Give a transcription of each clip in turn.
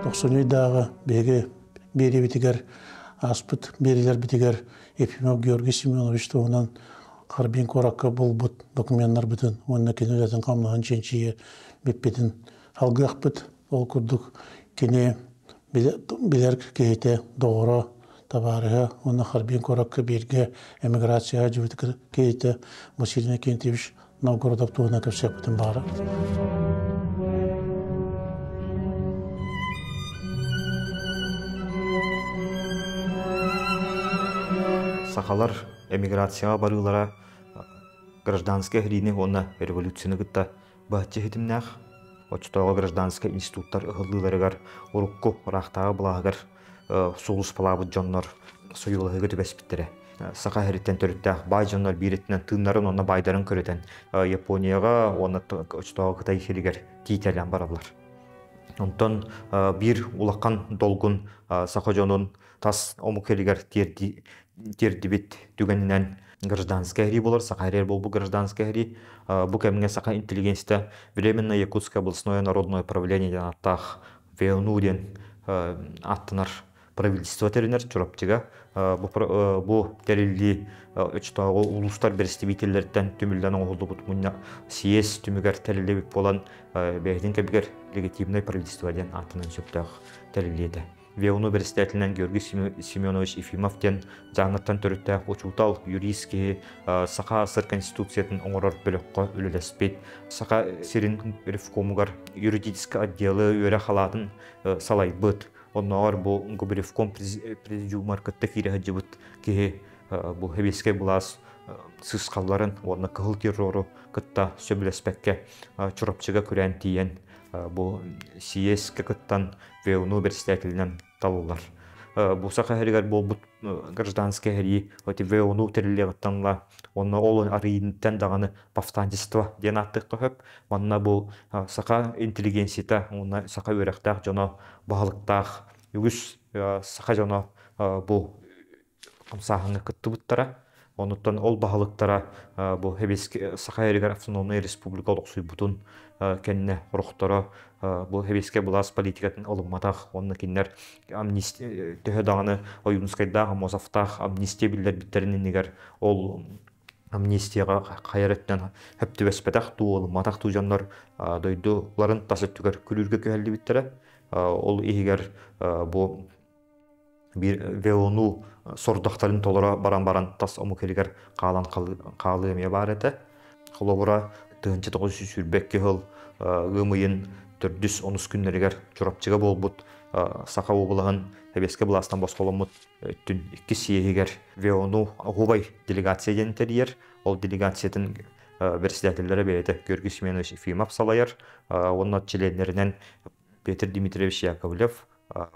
Тохсунньуйдааҕы биһиги биэриибитигэр ааспыт биэриилэрбитигэр Ефимов Георгий Семенович туһунан Харбин куоракка булбут докуменнарбытын уонна кини үлэтин-хамнаһын чинчийэ бүппүтүн алгыахпыт. Ол курдук кини билэр киһитэ, доҕоро, табаарыһа уонна Харбин куоракка бииргэ эмиграцияҕа дьыбыт киһитэ Василий Иннокентьевич Новгородов туһунан кэпсиэхпитин баҕарабыт. Сахалар эмиграцияҕа барыылара гражданскай эһириини уонна революцияны кытта быһаччы ситимнээх. Оччотооҕу гражданскай институттар ыһыллыыларыгар урукку ыраахтааҕы былааһыгар сулууспалаабыт дьоннор сойуолаһыыга түбэспиттэрэ. Саха сириттэн төрүттээх баай дьоннор биир өттүнэн тыыннарын уонна баайдарын көрүтэн Японияҕа уонна оччотооҕу Кытай сиригэр тиитэлээн бараллар. Онтон биир улахан долгун саха дьонун тас омук сиригэр тиэрдибит түгэнинэн гражданскай сэрии буолар, саха сиригэр буолбут гражданскай сэрии. Бу кэмҥэ саха интеллигенцията Временное Якутское областное народное управление диэн ааттаах ВНУ диэн ааттанар правительство тэринэр Чурапчыга. Бу тэриллии оччотооҕу улуустар бэрэстэбиитэллэриттэн түмүллэн оҥоһуллубут мунньах съезд түмүгэр тэриллибит буолан бэйэтин кэмигэр легитимнай правительство диэн ааттанан сөптөөх тэриллии этэ. ВЕУНУ бэрэстээтэлинэн Георгий Семенович Ефимов диэн Дьааҥыттан төрүттээх учуутал, юрист киһи Саха АССР Конституциятын оҥорор бөлөххө үлэлэспит, Саха сирин ревкомугар юридическай отделы үөрэх халаатын салайбыт, оннооҕор бу Губревком президиумар кытта киирэ сылдьыбыт киһи бу сэбиэскэй былаас сыысхалларын уонна кыһыл террору кытта сөбүлэспэккэ Чурапчыга күрээн тиийэн бу съезкэ кыттан ВУНУ председателинэн талыллар. Бу саха сиригэр буолбут гражданскай сэрии ВУНУ тэриллиэҕиттэн ыла уонна ол арыйыыттан даҕаны повстанчество диэн ааттыахха сөп. Манна бу саха интеллигенцията уонна саха үөрэхтээх дьоно баһылыктаах үгүс саха дьоно бу хамсааһыҥҥа кыттыбыттара. Онуттан ол баһылыктара бу Саха сиригэр автономнай республика олохсуйбутун кэннэ орохторо бу сэбиэскэй былаас политикатын ылымматах уонна кинилэр амнистия төһө даҕаны Ойуунускайдаах, Аммосовтаах амнистия биллэрбиттэрин иннигэр ол амнистияҕа хайа өттүнэн сөп түбэспэтэх дуу, ылымматах дуу дьоннор дойдуларын тас өттүгэр күлүүргэ күһэллибиттэрэ. Ол иһигэр бу биир ВОНУ сордохторун толоро баран баран тас омук илигэр хаалан хаалыы эмиэ баар этэ. Холобура, 1922 сыл ыам ыйын төрдүс онус күннэригэр Чурапчыга буолбут Саха уобалаһын Сэбиэскэй былаастан босхоломмут өттүн иккис съеһигэр ВОНУ Оһуобай делегация диэн тэрийэр. Ол делегациятын председателлэрэ бэйэтэ Георгий Семенович Ефимов салайар уонна чилиэннэринэн Петр Дмитриевич Яковлев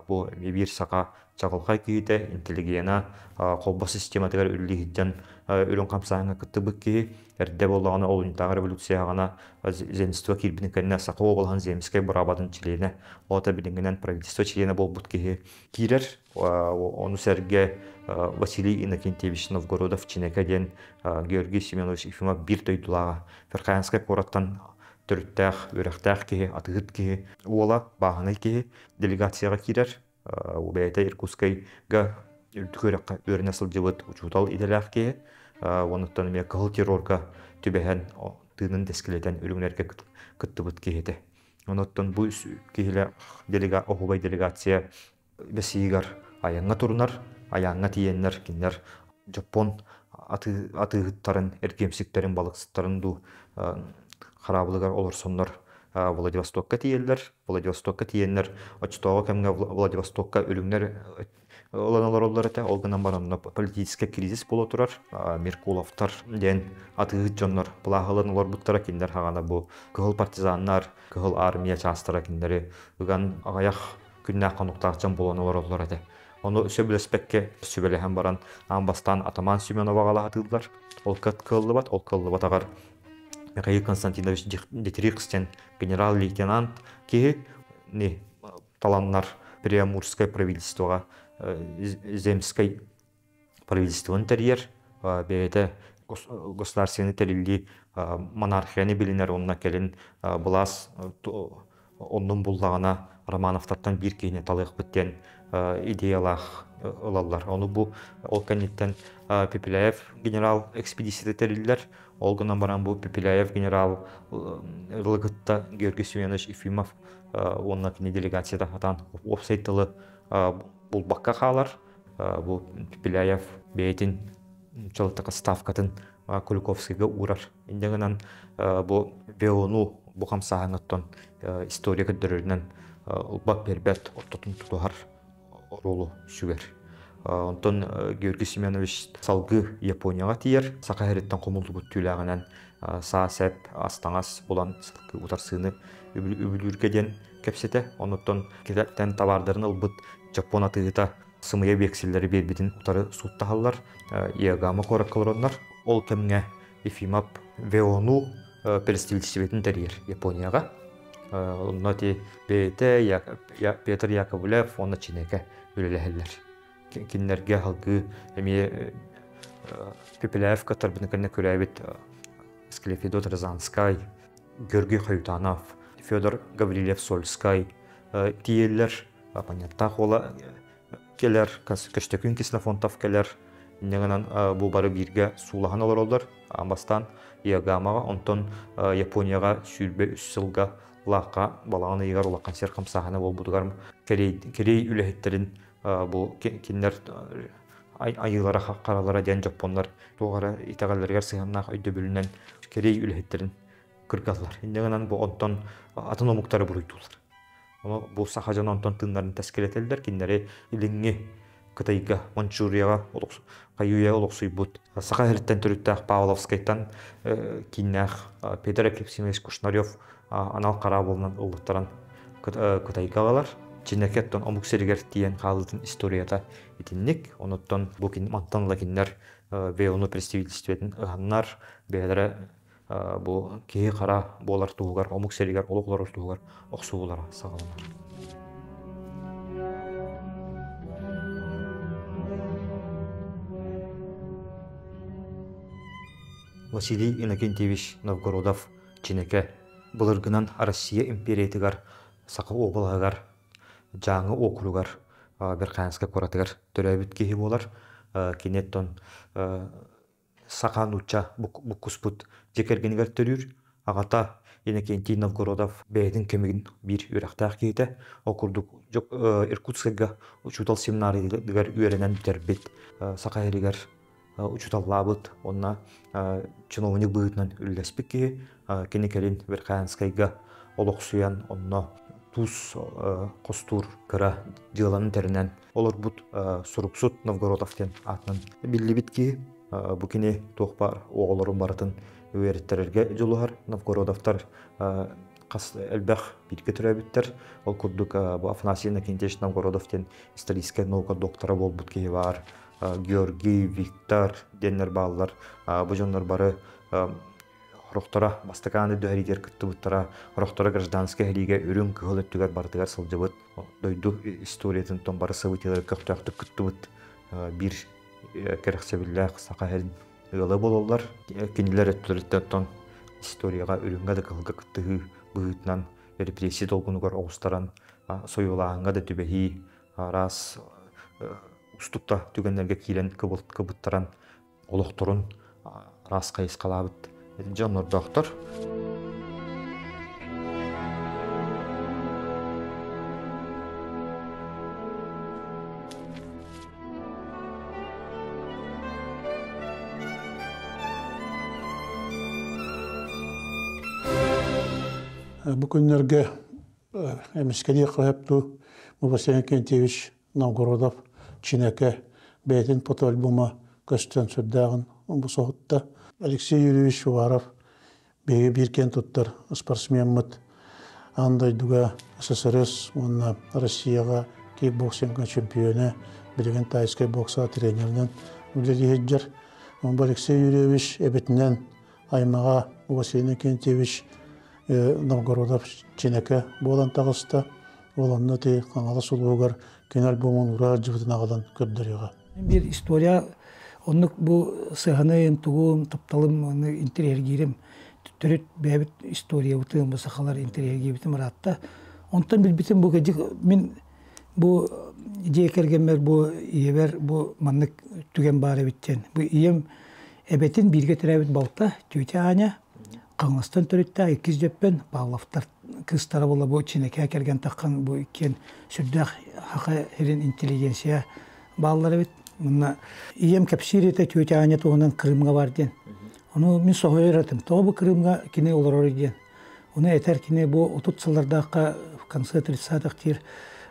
бу биир саха чаҕылхай киһитэ, интеллигена, холбос систематыгар үлэлиһиттэн үрүҥ хамсааһыҥҥа кыттыбыт киһи, эрдэ буоллаҕына олунньутааҕы революцияҕына земство киирбитин кэннэ Саха уобалаһын земскэй быраабатын чилиэнэ, ол билиҥҥинэн правительство чилиэнэ буолбут киһи киирэр. Ону сэргэ Василий Иннокентьевич Новгородов-Чинэкэ диэн Георгий Семенович Ефимов биир дойдулааҕа Верхоянскай куораттан төрүттээх, үөрэхтээх киһи, атыыһыт киһи уола, бааһынай киһи делегацияҕа киирэр. Бэйэтэ Иркутскайга үрдүк үөрэххэ үөрэнэ сылдьыбыт учуутал идэлээх киһи. Онуттан эмиэ кыһыл террорга түбэһэн тыынын тэскилэтэн үрүҥнэргэ кыттыбыт киһи этэ. Онуттан бу киһилэ оһуобай делегация бэсиигэр айаҥҥа турунар, айаҥҥа тиийэннэр кинилэр дьоппуон атыыһыттарын, эргиэмсиктэрин, балыксыттарын дуу хараабылыгар олорсоннор Владивостокка тиийэллэр. Владивостокка тиийэннэр оччотооҕу кэмҥэ Владивостокка үрүҥнэр ылан олороллор этэ. Ол гынан баран онно политическай кризис буола турар. Меркуловтар диэн атыыһыт дьоннор былааһы ылан олорбуттара. Кинилэр хаҕана бу кыһыл партизаннар, кыһыл армия чаастара кинилэри ыган аҕыйах күннээх хонуктаах дьон буолан олороллор этэ. Ону сөбүлэспэккэ сүбэлэһэн баран аан бастаан атамаан Семеноваҕа алаһатыыллар. Ол кыаллыбат, ол кыаллыбатаҕар Михаил Константинович Дитрихс диэн генерал-лейтенант киһи не таланнар Приамурское правительствоҕа земскэй правительствоны тэрийэр, бэйэтэ государственный тэриллии монархияны билинэр уонна кэлин былаас оннун буллаҕына Романовтартан биир киһини талыахпыт диэн идеялаах ылаллар. Ону бу ол кэнниттэн Пепеляев генерал экспедицията тэриллэр. Ол гынан баран бу Пепеляев генерал кытта Георгий Семенович Ефимов уонна кини делегацията хатаан уопсай тылы булбакка хаалар. Бу Пепеляев бэйэтин чалытака ставкатын Куликовскийга уурар. Инде гынан бу ВОНУ бу хамсааһыныттан история көрдөрөрүнэн ылбат бербет ортотун тутуһар оруолу сүгэр. Онтон Георгий Семенович салгыы Японияҕа тиийэр. Саха сириттэн хомуллубут түүлээҕинэн саа сэп ас-таҥас булан салгыы утарсыыны үбүлүүргэ диэн кэпсэтэ. Онуттан килэттэн табаардарын ылбыт Дьоппуон атыыһыта сымыйа биэксиллэри биэрбитин утары сууттаһаллар. Иогама куоракка олороннор. Ол кэмҥэ Ефимов ВОНУ представительствотын тэрийэр Японияҕа. Онно ити бэйэтэ Петр Яковлев уонна Чинэкэ үлэлэһэллэр. Кинилэргэ салгыы эмиэ Пепеляев кытарбыны кэннэ күрээбит Склефидот Розанскай, Георгий Хаютанов, Федор Гаврильев-Сольскай тиийэллэр. Панеттаах уола кэлэр, Көстөкүүн Ксенофонтов кэлэр. Инньэ гынан бу бары бииргэ суулаһан олороллор. Бастаан Иогамаҕа, онтон Японияҕа 23 сылга лаахха балаҕан ыйыгар улахан сир хамсааһына буолбутугар кэриэй үлэһиттэрин бу кинилэр айыылара харалара диэн дьоппуоннар туох эрэ итэҕэллэригэр сыһыаннаах өйдөбүлүнэн кэриэй үлэһиттэрин кыргаллар. Инньэ гынан бу онтон атын омуктары буруйдууллар. Ону бу саха дьоно онтон тыыннарын тэскилэтэллэр, кинилэри илиҥҥи Кытайга, Манчжурияҕа хайыы-үйэ олохсуйбут Саха сириттэн төрүттээх Павловскайтан кииннээх Петр Акипсимович Кушнарев анал хараабылынан ыллыттаран Кытайга аҕалар. Чинэкэттэн омук сиригэр тиийэн хаалыытын историята итинник. Онуттан бу мантан ыла кинилэр ВОНУ представительствотын ыһаннар, бэйэлэрэ бу киһи хара буолар туһугар, омук сиригэр олох олорор туһугар охсуһуулара саҕаланар. Василий Иннокентьевич Новгородов Чинэкэ былыргынан Россия империятыгар Саха уобалаһыгар Дьааҥы уокуругар Верхоянскай куоратыгар төрөөбүт киһи буолар. Кини оттон саха нуучча буккуспут дьиэ кэргэнигэр төрүүр. Аҕата Иннокентий Новгородов бэйэтин кэмигин биир үөрэхтээх киһитэ. Ол курдук Иркутскайга учуутал семинариятыгар үөрэнэн бүтэрбит, Саха сиригэр учууталлаабыт уонна чиновник быһыытынан үлэлэспит киһи. Кини кэлин Верхоянскайга олохсуйан онно туус хостуур кыра дьыаланы тэринэн олорбут суруксут Новгородов диэн аатынан биллибит киһи. Бу кини туох баар оҕолорун барытын үөрэттэрэргэ дьулуһар. Новгородовтар хас элбэх бииргэ төрөөбүттэр. Ол курдук бу Афанасий Иннокентьевич Новгородов диэн историческай наука доктора буолбут киһи баар. Георгий, Виктор диэннэр бааллар. Бу дьоннор бары Орохторо бастакы дөһэриитигэр кыттыбыттара, орохторо гражданскай сэриигэ үрүҥ кыһыл өттүгэр барытыгар сылдьыбыт, дойду историятын тон бары событиелары көхтөөхтүк кыттыбыт биир кэрэхсэбиллээх саха сирин ыала буолаллар. Кинилэр өттүлэриттэн историяҕа үрүҥҥэ да кыһылга кыттыһыы быһыытынан репрессия долгунугар оҕустаран сойуолааһыҥҥа да түбэһии араас устукта түгэннэргэ киирэн кыбыттаран олохторун араас хайысхалаабыт дьоннордоохтор. Бу күннэргэ эмискэлии хаһыаттуу Василий Кентьевич Новгородов Чинэкэ бэйэтин фотоальбома көстөн сүрдээҕин бу соһутта. Алексей Юрьевич Уваров биһиги биир киэн туттар спортсмеммыт аан дойдуга СССР уонна Россияҕа кикбоксиҥҥа чемпиона, билигин тайскай боксаҕа тренеринэн үлэлии сылдьар. Алексей Юрьевич эбэтинэн аймаҕа Василий Иннокентьевич Новгородов Чинэкэ буолан таҕыста. Ол онно ити Хаҥалас улууһугар кини альбомун ура сылдьыбытын аҕалан көрдөрүөҕэ. Биир история оннук бу сыһаныйын тугум, тапталым ону интэриэһиргиирим төрүт бэйэбит историябытын бу сахалар интэриэһиргиибитим ыраатта. Онтон билбитим бу кэдьик мин бу дьиэ кэргэммэр бу ийэбэр бу маннык түгэн баар эбит диэн. Бу ийэм эбэтин бииргэ төрөөбүт балта тетя Аня Хаҥаластан төрүттээх иккис дьөппөн Павловтар кыыстара буола бу Чинэкээ кэргэн таххан бу иккиэн сүрдээх саха сирин интеллигенция бааллар эбит. Манна ийэм кэпсиир этэ тетя Аня туһунан Крымҥа бар диэн. Ону мин соһуйар этим. Тоҕо бу Крымҥа кини олорор диэн. Ону этэр кини бу 30 сыллардаахха в конце 30-х диир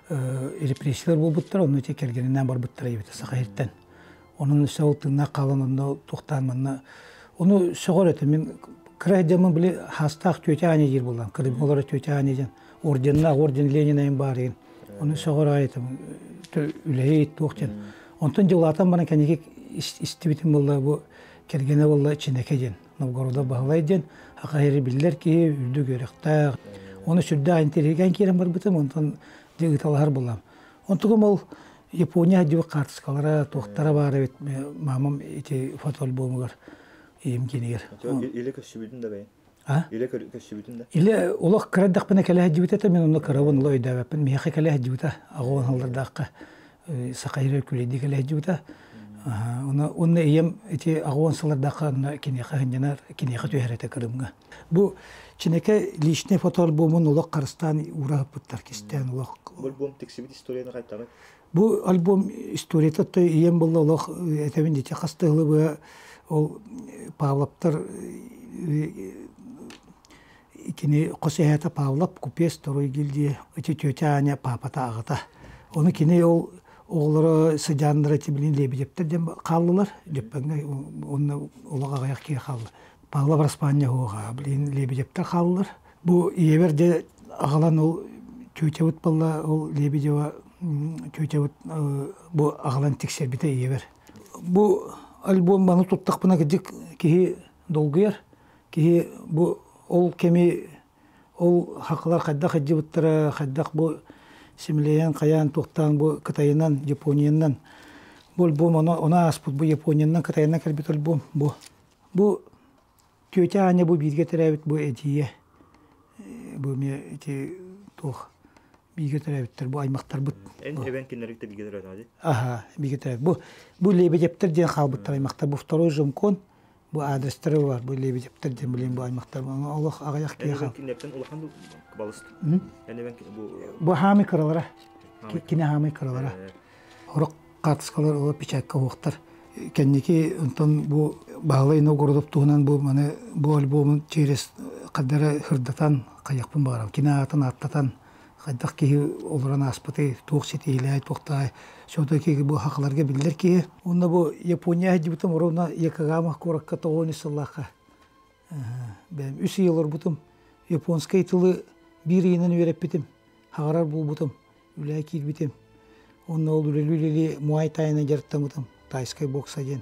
репрессиялар буолбуттар, онно ити кэргэнинээн барбыттара эбит Саха сириттэн. Онон өссө ол тыыннаах хаалан онно туохтаан манна ону сөҕөр этим. Мин кыра сылдьаммын били хаастаах тетя Аня диир буоллам. Крымҥа олорор тетя Аня диэн орденнаах орден Ленина баар диэн. Ону сөҕөр аайы этим. Үлэһит туох диэн. Онтон дьылаатан баран кэнники истибитим буолла бу кэргэнэ буолла Чинэкэ диэн. Новгородов Баһылай диэн саха сири биллэр киһи, үрдүк үөрэхтээх. Ону сүрдээх интэриэһиргээн киирэн барбытым, онтон дьэ ыыталаһар буоллам. Онтугум ол Япония сылдьыбыт хаартыскалара, туохтара баар эбит мамам ити фотоальбомугар ийэм киинигэр. Илэ көссүбүтүн да бэйэн? А? Илэ көссүбүтүн да? Илэ олох кыра эрдэхпинэ кэлэ сылдьыбыт этэ, мин онно кырабын ыла өйдөөбөппүн. Миэхэ кэлэ сылдьыбыта, аҕабын аллардаахха саха сирэ күлэйдии кэлэ сылдьыбыта. Уонна ийэм ити аҕуон сыллардаахха онно киниэхэ сынньанар, киниэхэ түһэр этэ Крымҥа. Бу Чинэкэ личный фотоальбомун олох харыстаан уураһыппыттар, кистээн олох. Бу альбом тиксибит историяны хайтаҕын? Бу альбом историята то ийэм булла олох этэбин дичэ хас да ыһылы ол Павловтар кини хос эһээтэ Павлов купец второй гильдии ити тетя Аня папата аҕата. Ону кини ол оҕолоро сыдьааннара ити билин Лебедевтэр диэн хааллылар. Дьөппөҥҥө уонна олох аҕыйах киһи хаалла. Павлов Распаанньа уоҕа билин Лебедевтэр хааллылар. Бу ийэбэр дьэ аҕалан ол тетябыт буолла ол Лебедева тетябыт бу аҕалан тиксэрбитэ ийэбэр. Бу альбом маны туттахпына кырдьык киһи долгуйар. Киһи бу ол кэми ол хахалар хайдах сылдьыбыттара, хайдах бу симэлийэн, хайаан, туохтаан бу Кытайынан, Япониянан бу альбом ону, ону ааспыт бу Япониянан, Кытайынан кэлбит альбом бу. Бу тетя Аня бу бииргэ төрөөбүт бу эдьиийэ бу эмиэ ити туох бииргэ төрөөбүттэр бу аймахтарбыт. Эн эбэн кинилэргэ бииргэ төрөөтөҕө дии? Аха, бииргэ төрөөбүт. Бу бу Лебедевтэр диэн хаалбыттар аймахтар. Бу второй жемкон бу адрестары бар, бу Лебедевтэр диэн билин бу аймахтар. Олох аҕыйах киһи хаал. Кинилэртэн улахан балыс. Эн эбэн бу Бу хаамый кыралара. Кини хаамый кыралара. Орох хаартыскалар ола печатка уохтар. Кэнники онтон бу Баһылай Новгородов туһунан бу маны бу альбомун через хаддара хырдатан хайахпын баҕарам. Кини аатын ааттатан хайдах киһи олорон ааспытый, туох ситиһилээй, туохтаай, все-таки бу хахаларга биллэр киһи. Уонна бу Япония сылдьыбытым ровно Йокогама куоракка тоҕуон сыллаахха бэйэм үс ый олорбутум. Японскай тылы биир ыйынан үөрэппитим, хаҕарар буолбутум, үлэҕэ киирбитим. Онно ол үлэлии-үлэлии муай тайынан дьарыктаммытым, тайскай бокса диэн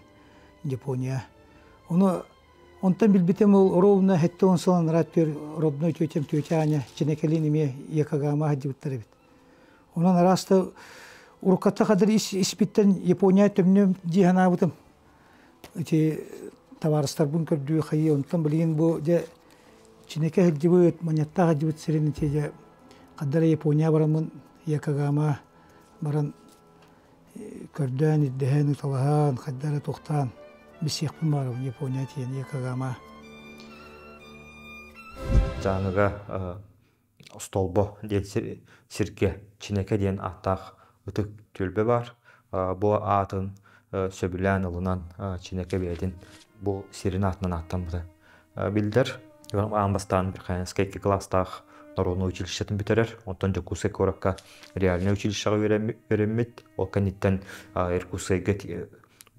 Япония. Ону Онтон билбитим ол ровно 70 сыл анараа өттүгэр родной тетям тетя Аня Чинэкэлиин эмиэ Йокогама сылдьыбыттар эбит. Онон араас да уруккатта хадыр ис испиттэн Япония төмнүм дии санаабытым. Ити табаарыстарбын көрдүү хайыы онтон билигин бу дьэ Чинэкэ сылдьыбыт, Маньяттаах сылдьыбыт сирин ити дьэ хаддара Япония бараммын Йокогама баран көрдөөн, ирдэһэн, ыталаһан, хайда эрэ туохтаан билсиэхпин баҕарабын Япония тиийэн Йокогама. Дьааҥыга Остолбо диэн сиргэ Чинэкэ диэн ааттаах ытык түөлбэ баар. Бу аатын сөбүлээн ылынан Чинэкэ бэйэтин бу сирин аатынан ааттаммыта биллэр. Аан бастаан Верхоянскай икки кылаастаах народнай училищетын бүтэрэр. Онтон Дьокуускай куоракка реальнай училищеҕа үөрэммит. Ол кэнниттэн Иркутскайга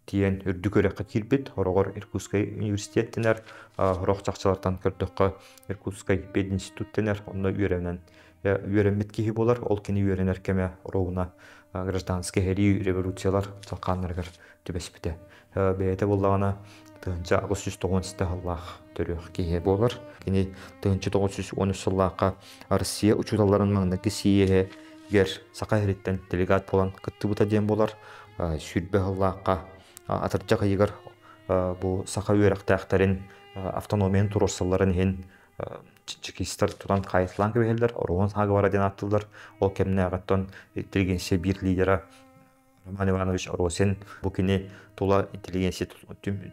тиийэн үрдүк үөрэххэ киирбит. Хороҕор Иркутскай университет дэнэр. Сорох чахчылартан көрдөххө Иркутскай пединститут дэнэр. Онно үөрэнэн үөрэммит киһи буолар. Ол кини үөрэнэр кэмэ ровно гражданскай сэрии революциялар салхааннарыгар түбэспитэ. Бэйэтэ буоллаҕына 1897 сыллаах төрүөх киһи буолар. Кини 1913 сыллаахха Россия учууталларын маҥнайгы сийиэһигэр Саха сириттэн делегат буолан кыттыбыта диэн буолар. Сүүрбэ сыллаахха атырдьах ыйыгар бу саха үөрэхтээхтэрин автономияны туруорсалларын иһин Чекистар тутан хаайытылаан кэбиһэллэр, Ороһун саагыбара диэн ааттыыллар. Ол кэмнээҕиттэн интеллигенция биир лидера Роман Иванович Росин бу кини тула интеллигенция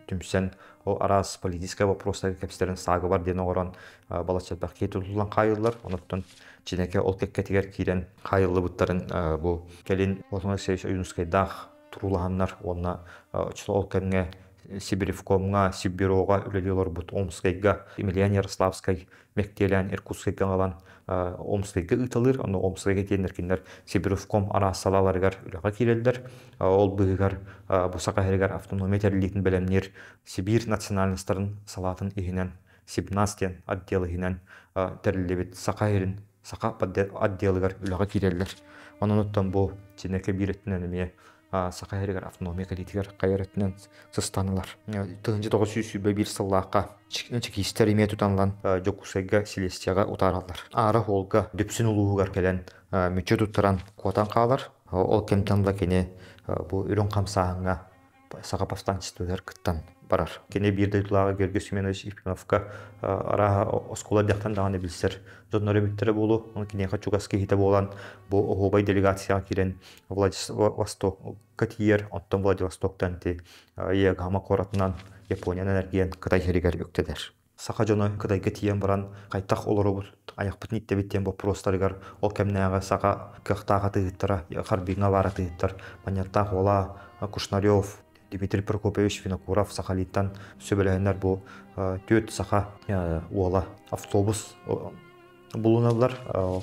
түмсэн ол араас политическай вопростарга кэпсэтэрин саагыбар диэн оҥорон балачча элбэх киһи тутуллан хаайыллар. Онуттан Чинэкэ ол кэккэтигэр киирэн хаайыллыбыттарын бу кэлин Платон Алексеевич Ойуунускайдаах туруулаһаннар уонна ол кэмҥэ Сибиревкомҥа, Сиббюроҕа үлэлии олорбут Омскайга Емельян Ярославскай мэктиэлээн Иркутскайга аҕалан Омскайга ыыталыыр. Ону Омскайга тиэннэр кинилэр Сибиревком араас салааларыгар үлэҕэ киирэллэр. Ол быыһыгар бу Саха сиригэр автономия тэриллиитин бэлэмниир Сибиир национальностарын салаатын иһинэн Сибнас диэн отдел иһинэн тэриллибит Саха сирин саха отделыгар үлэҕэ киирэллэр. Онон оттон бу Чинэкэ биир өттүнэн эмиэ Саха сиригэр автономия кэлиитигэр хайар өттүнэн сыстанылар. 1921 сыллаахха чекистэр эмиэ тутанлан Дьокуускайга силиэстийэҕэ утаараллар. Аара Холга Дүпсүн улууһугар кэлэн мүччү туттаран куотан хаалар. Ол кэмтэн ыла кини бу үрүҥ хамсааһыҥҥа саха повстанчествотыгар кыттан барар. Кини биир дойдулааҕа Георгий Семенович Ефимовка арааһа оскуола эрдэхтэн даҕаны билсэр дьоннор эбиттэрэ буолуо. Оны киниэхэ чугас киһитэ буолан бу оһуобай делегацияҕа киирэн Владивостокка тиийэр, оттон Владивостоктан ити Иогама куоратынан Япониянан эргийэн Кытай сиригэр үктэнэр. Саха дьоно Кытайга тиийэн баран хайдах олоробут, айахпытын ииттэбит диэн боппуруостарыгар ол кэмнээҕи саха кыахтаах атыыһыттара, Харбиҥҥа баар атыыһыттар Манньыаттаах уола Кушнарев, Дмитрий Прокопьевич Винокуров Сахалиттан сөбүлэһэннэр бу түөрт саха уола автобус булуналлар,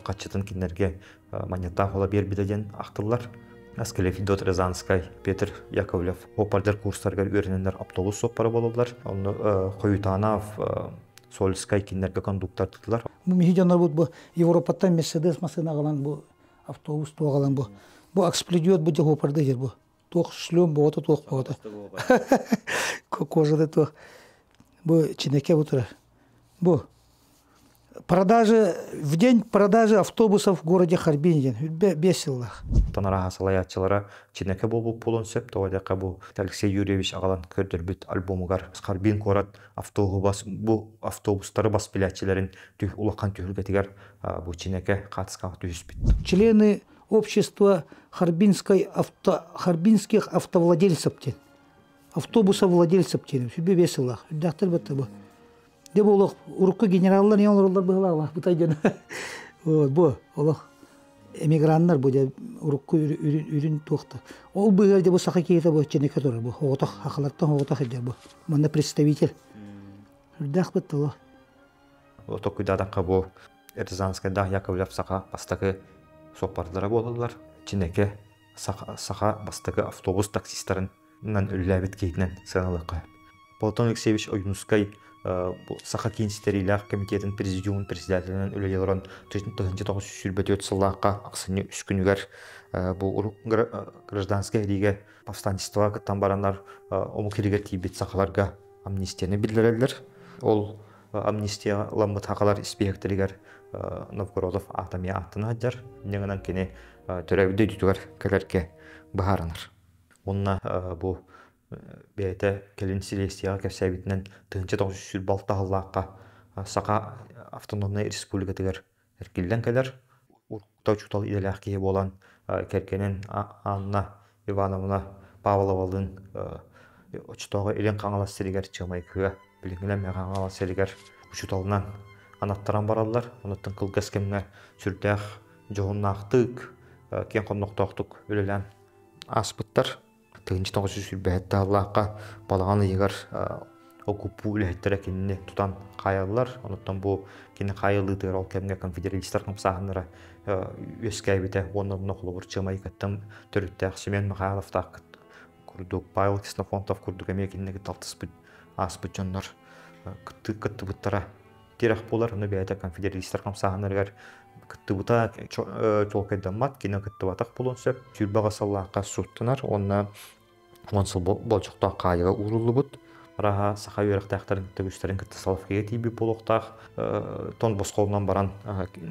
хаччытын кинилэргэ Манньыаттаах уола биэрбитэ диэн ахтыллар. Аскелефидот Рязанскай, Петр Яковлев оппардар курстарыгар үөрэнэннэр автобус суоппара буолаллар. Онно Хойутанов, Сольскай кинилэргэ кондуктор Бу миһи дьоннорбут бу Европаттан Мерседес массыына аҕалан бу автобус туох бу бу экспледиот бу дьэ дьер бу туох шлем боҕото туох боҕото кожада туох бу чинэке бу турар бу Продажи, в день продажи автобусов в городе Харбин диэн үрбэ биэс сыллаах. Танараһа салайааччылара Чинэкэ буолбут буолуон сөп, тоҕо диэххэ бу Алексей Юрьевич аҕалан көрдөрбүт альбомугар Харбин куорат автобус бу автобустары бас билээччилэрин улахан түһүлгэтигэр бу Чинэкэ хаатыскаҕа түһүспүт. Члены общества Харбинской авто, Харбинских автовладельцев диэн. Автобусовладельцев диэн сүрбэ биэс сыллаах. Үрдээхтэр батта бу. Де бу олох урукку генераллар не олороллор быһылаах бытай дьон. Бу олох эмиграннар бу дьэ урукку үрүн туохта. Ол быһыар дьэ бу саха киһитэ бу чинэкэ турар бу оҕотох хахалартан оҕотох илдьэр бу. Манна представитель. Үрдээх бытта олох. Токуйдаатахха бу Рязанскайдаах Яковлев саха бастакы суоппардара буолаллар. Чинэкэ саха бастакы автобус таксистарын үлэлээбит киһитинэн сыаналыахха. Платон Алексеевич Ойуунускай Саха киин ситэриилээх комитетын президиумун председателинэн үлэлии олорон 1924 сыллаахха ахсынньы үс күнүгэр бу гражданскай сэриигэ повстанчествоҕа кыттан бараннар омук сиригэр тиийбит сахаларга амнистияны биллэрэллэр. Ол амнистия ламмыт сахалар испииһэктэригэр Новгородов аата эмиэ ааттана сылдьар. Инньэ гынан кини төрөөбүт дойдутугар кэлэргэ быһаарынар. Уонна бу бэйэтэ кэлин силиэстийэҕэ кэпсээбитинэн 1926 сыллаахха Саха автономнай республикатыгар эргиллэн кэлэр. Уруккута учуутал идэлээх киһи буолан кэргэнин Анна Ивановна Павловалыын оччотооҕу Илин Хаҥалас сиригэр Чыамайкыга, билиҥҥинэн Мэҥэ Хаҥалас сиригэр учууталынан анаттаран бараллар. Онуттан кылгас кэмҥэ сүрдээх дьоһуннаахтык, киэҥ хоннохтоохтук үлэлээн ааспыттар. 1927 сыллаахха балаҕан ыйыгар окуппуу үлэһиттэрэ кинини тутан хаайаллар. Онуттан бу кини хаайыллыытыгар ол кэмҥэ конфедералистар хамсааһыннара үөскээбитэ уонна онно холобур Чыамайыкаттан төрүттээх Семен Михайловтаах курдук Павел Ксенофонтов курдук эмиэ кинини кытта алтыспыт ааспыт дьоннор кыттыбыттара тирэх буолар. Ону бэйэтэ конфедералистар хамсааһыннарыгар кыттыбыта чуолкайдаммат, кини кыттыбатах буолуон сөп. Сүүрбэҕэ сыллаахха сууттанар уонна 10 сыл болдьохтоох хаайыга ууруллубут. Араһа саха үөрэхтээхтэрин кытта үгүстэрин кытта Соловкига тиийбит буолуохтаах. Тон босхолунан баран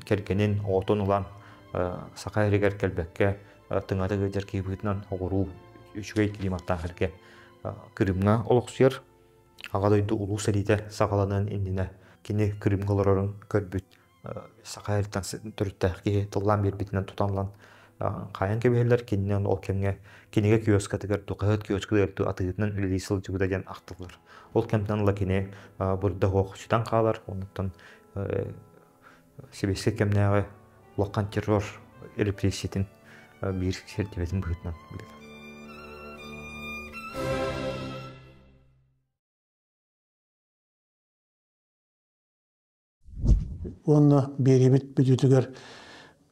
кэргэнин, оҕотун ылан саха сиригэр кэлбэккэ тыҥата ыалдьар киһи быһыытынан оҕуруу үчүгэй климаттаах сиргэ Крымҥа олохсуйар. Аҕа дойду улуу сэриитэ саҕаланыан иннинэ. Кини Крымҥа олорорун көрбүт саха эртэн төрүттээх киһи тыллаан биэрбитинэн тутан хаайан кэбиһэллэр. Кининэн ол кэмҥэ кинигэ киоскатыгар дуу, хаһыат киоскатыгар дуу атыытынан үлэлии сылдьыбыта диэн ахтыллар. Ол кэмтэн ыла кини бурда суох сүтэн хаалар. Оннуттан сэбиэскэй кэмнээҕи улахан террор репрессиятын биир сэртибэтин быһыытынан билэр. Уонна биэриибит бүтүүтүгэр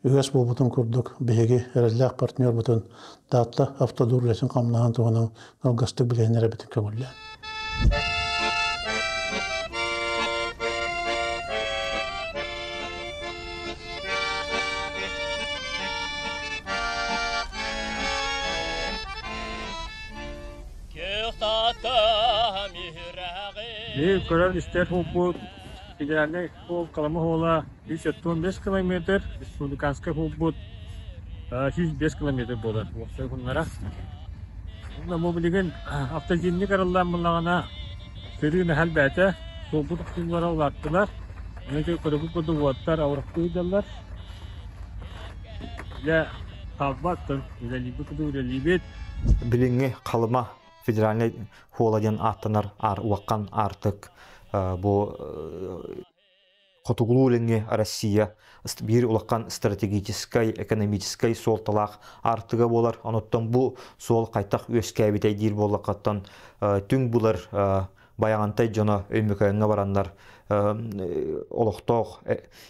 үгэс буолбутун курдук биһиги эрэллээх партнербутун Таатта автодор үлэтин хамнаһын туһунан кылгастык билиһиннэрэбитин көҥүллээн. Биһиги көрөр-истэр буолбут федеральнай суол Халыма суола 175 километр, республиканскай суолбут 105 километр буолар уопсай уһуннара. Уонна бу билигин автозимник арыллаан буллаҕына сырыы наһаа элбээтэ, суолбут охсуулара улааттылар. Ону көрөбүт курдук уоттар ауырахтыы сылдьаллар. Дьэ, хаалбат, үлэлиирбит курдук үлэлиибит. Билиҥҥи Халыма федеральнай хуола диэн ааттанар Уоккан Аартык бу Хотугулуу-Илиҥҥи Россия биир улахан стратегическай, экономическай суолталаах аартыга буолар. Онуттан бу суол хайтах үөскээбитэй диир буоллаххаттан түҥ булар Байаҕантай дьоно Өймөкөөҥҥө бараннар олохтоох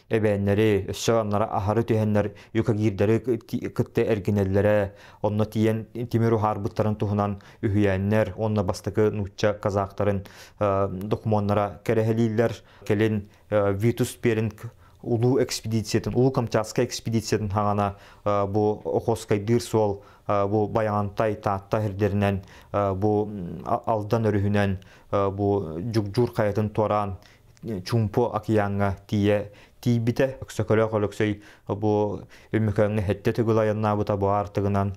эбээннэри, өссө аннара аһары түһэннэр юкагирдары кытта эргинэллэрэ, онно тиийэн тимир уһаарбыттарын туһунан үһүйээннэр уонна бастакы нуучча казактарын докумуоннара кэрэһэлииллэр. Кэлин Витус Перинг улуу экспедициятын, Улуу Камчатскай экспедициятын хаҥана бу Охотскайдыыр суол бу Байаҕантай, Таатта сирдэринэн, бу Алдан өрүһүнэн, бу Дьугдьуур хайатын туораан Чуумпу океаҥҥа тиийэ тиийбитэ. Өксөкөлөөх Өлөксөй бу Өймөкөөҥҥө сэттэ төгүл айаннаабыта бу аартыгынан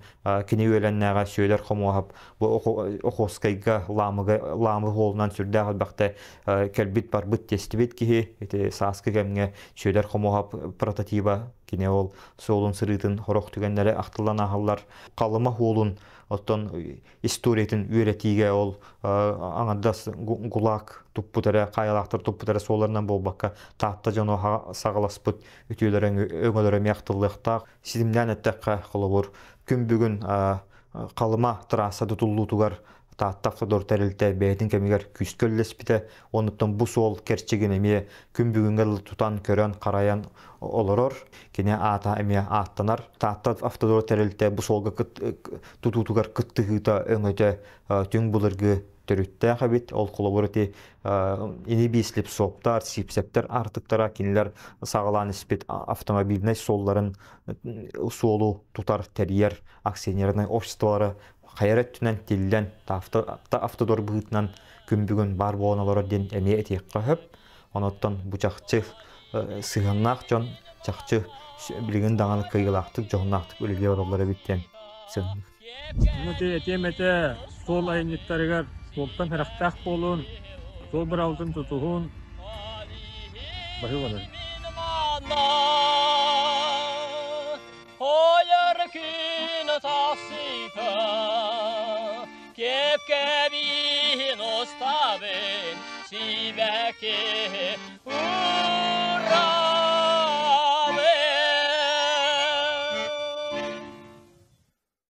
кини үөлэннээҕэ Сүөдэр Хомуоһап бу Охотскайга Лаамыга Лаамы суолунан сүрдээх элбэхтэ кэлбит барбыт тестибит киһи ити сааскы кэмҥэ Сүөдэр Хомуоһап прототиба кини ол суолун сырыытын сорох түгэннэри ахтыллан ааһаллар. Халыма суолун оттон историятын үөрэтиигэ ол аҥардас гулаг туппут эрэ, хаайалаахтар туппут эрэ суолларынан буолбакка, Таатта дьоно саҕаласпыт үтүөлэрэ өҥөлөрө эмиэ ахтыллыахтаах. Ситимнээн эттэххэ, холобур, күн бүгүн Халыма трасса тутуллуутугар Таатта Автодор тэрилтэ бэйэтин кэмигэр күүскэ үлэлэспитэ. Онуттан бу суол кэрчигин эмиэ күн бүгүҥҥэ дылы тутан, көрөн, харайан олорор. Кини аата эмиэ ааттанар. Таатта Автодор тэрилтэ бу суолга тутуутугар кыттыһыыта өҥөтө түҥ былыргы төрүттээх эбит. Ол холобур ити ини слепсоптар, сипсептэр аартыктара кинилэр саҕалаан испит автомобильнай суолларын суолу тутар, тэрийэр акционернай обществолары хайа өттүнэн тиллэн автодор быһыытынан күн бүгүн баар буолан олорор диэн эмиэ этиэххэ сөп. Онуттан бу чахчы сыһыаннаах дьон чахчы билигин даҕаны кыайыылаахтык, дьоһуннаахтык үлэлии олороллор эбит диэн сыаналыыр. Этиэм этэ, суол айанньыттарыгар суолтан харахтаах буолун, суол быраабылатын тутуһун, баһыыбаларын. Хойор күн тахсыта, кепкебин уставын сибэки уратыта.